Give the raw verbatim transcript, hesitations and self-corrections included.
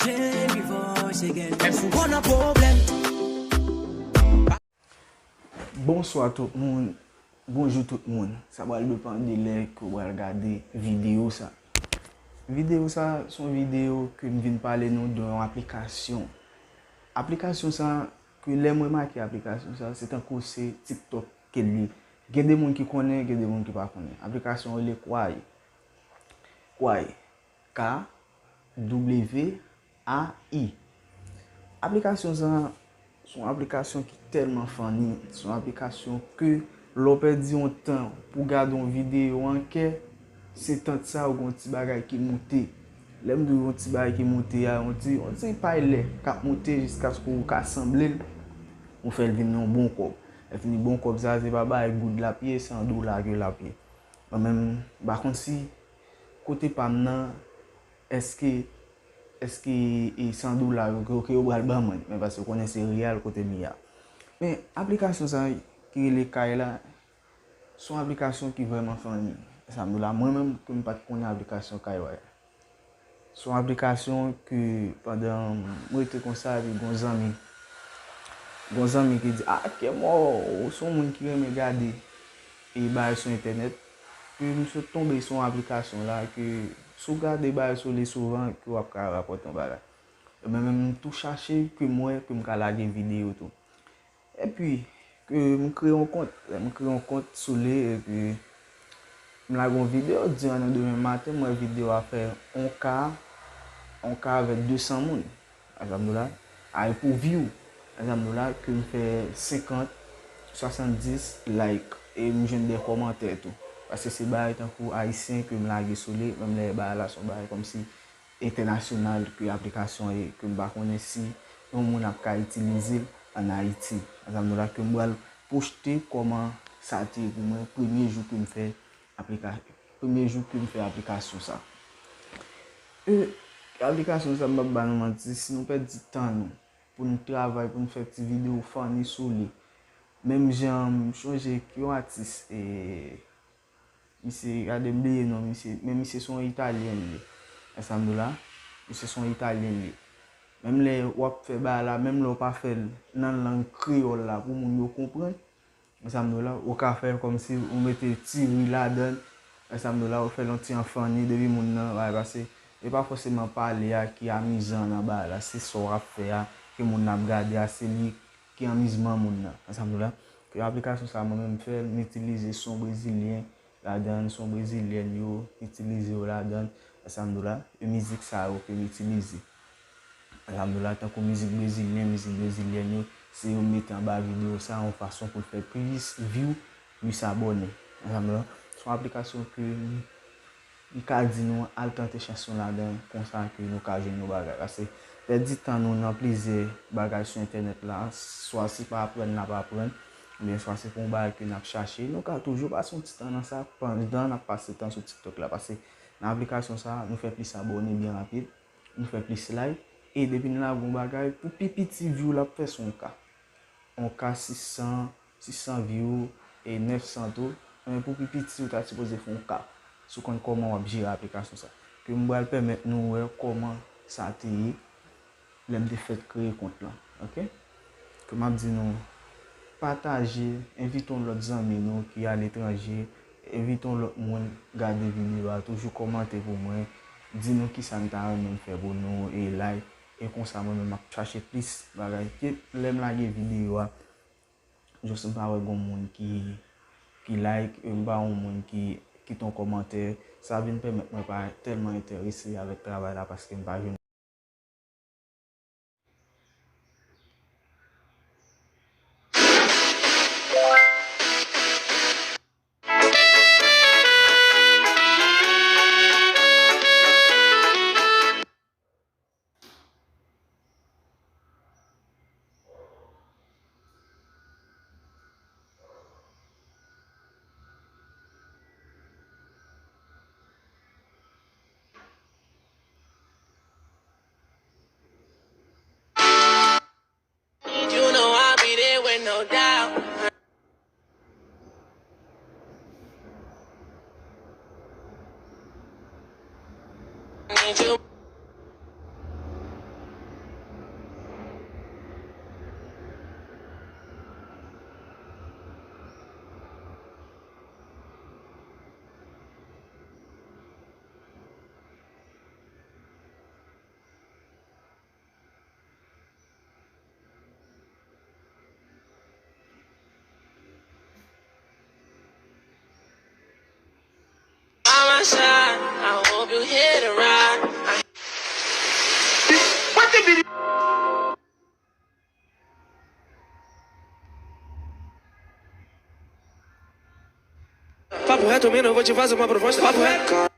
Jamie Voice again. Èske w konn pwoblèm? Bonswa tout moun, bonjou tout moun. Sa pral depann de lè ke w pral gade videyo sa. Videyo sa, se yon videyo ke m vin pale nou de yon aplikasyon. Aplikasyon sa, ke lè m remake aplikasyon sa, se tankou se TikTok ke l ye. Gen de moun ki konnen, gen de moun ki pa konnen. Aplikasyon rele Kwai. Kwai. K W A I. Aplikasyon sa, se yon aplikasyon ki tèlman funny, se yon aplikasyon ke lè w pèdi yon tan pou gade yon videyo an kè, se tan sa ou gen yon ti bagay ki moute. Lè m di w yon ti bagay ki moute a, yon ti, yon ti pay lè k ap moute jiskaske ou ka sanble l, ou fè l vin yon bon kòb. Lè fini bon kòb sa, se pa bagay goud l ap ye, san dola ke l ap ye. Mwen menm, m pa konn si kote pa m nan, èske, èske e san dola yo ke, ke yo pral ban mwen, men paske w konnen se reyal kote m ye a. Men aplikasyon sa ki rele Kay la, se yon aplikasyon ki vrèman funny. Sa m di w la, mwen menm ke m pa t konnen aplikasyon Kay la. Se yon aplikasyon ke pandan m rete konsa, epi gon zanmi, gon zanmi ki di, "Ah, kè mò, ou se yon moun ki renmen gade e bagay sou entènèt." Ke m sot tonbe sou yon aplikasyon la, ke si w gade bagay sou li souvan, ke w ap ka rapòte yon bagay. Ebyen, menm m tou chache, ke m wè, ke m ka lage videyo tou. Epi, ke m kreye yon kont. Lè m kreye yon kont sou li, epi m lage yon videyo, di an nan demen maten, m wè videyo a fè yon K, yon K avèk de san moun. Alhamdoulilah. Ay pou view. Alhamdoulilah, ke m fè senkant, swasanndis like. E m jwenn de kòmantè tou. Paske se bagay tankou ayisyen ke m lage sou li, menm lè bagay la se yon bagay kòmsi entènasyonal ke aplikasyon ye, ke m pa konnen si yon moun ap ka itilize l ann Ayiti. Sa vle di la ke m pral pwote kòman sa te ye pou mwen premye jou ke m fè aplika-, premye jou ke m fè aplikasyon sa. E, aplikasyon sa, m p ap ba nou manti, si nou pèdi tan nou pou n travay, pou n fè ti videyo funny sou li, menm jan m chonje ki yon atis, e, misye, gade m bliye non misye, men misye se yon Italyen li ye. Alhamdoulilah, misye se yon Italyen li ye. Menm lè w ap fè bagay la, menm lè w pa fè l nan lang kreyòl la pou moun yo konprann, alhamdoulilah, ou ka fè l kòmsi ou mete ti ri ladan l, alhamdoulilah, ou fè l yon ti an funny depi moun nan, bagay, paske e pa fòseman pale a ki amizan nan bagay la, se sa w ap fè a ke moun nan ap gade a, se li ki anmizman moun nan. Alhamdoulilah, ke aplikasyon sa mwen menm fè l, m itilize son brezilyen ladan l, son brezilyèn yo itilize yo ladan l, alhamdoulilah, e mizik sa yo ke m itilize. Alhamdoulilah, tankou mizik brezilyen, mizik brezilyèn yo, se yo m mete anba videyo sa, yon fason pou l fè plis view, plis abòne. Alhamdoulilah, se yon aplikasyon ke m M ka di nou al tante chans nou ladan l, konsa ke nou ka jwenn yon bagay. Paske pèdi tan nou nan plizyè bagay sou entènèt la, swa se pa aprann n ap aprann, oubyen swa se pa yon bagay ke n ap chache, nou ka toujou pase yon ti tan nan sa pandan n ap pase tan sou TikTok la. Paske nan aplikasyon sa, nou fè plis abòne byen rapid, nou fè plis like, e depi n lage yon bagay, pou pi piti view l ap fè se yon K. Yon K sis san, sis san view e nèf san tou, men pou pi piti ou ta sipoze fè yon K. Si w konn kòman w ap jere aplikasyon sa. Ke m pral pèmèt nou wè kòman sa te ye lè m te fèk kreye kont lan, oke? Ke m ap di nou, pataje, envite yon lòt zanmi nou ki aletranje, envite yon lòt moun gade videyo a, toujou kòmante pou mwen, di nou kisa n ta renmen m fè pou nou, e like, e konsa mwen menm m ap chache plis bagay. Ke lè m lage videyo a, jis m pa wè gon moun ki, ki like, e m pa wè yon moun ki kite yon kòmantè, sa vin pèmèt mwen pa tèlman enterese avèk travay la paske m pa jwenn By my side, I hope you hear the ride. I Papo reto, menino, eu vou te fazer uma proposta. Papo reto.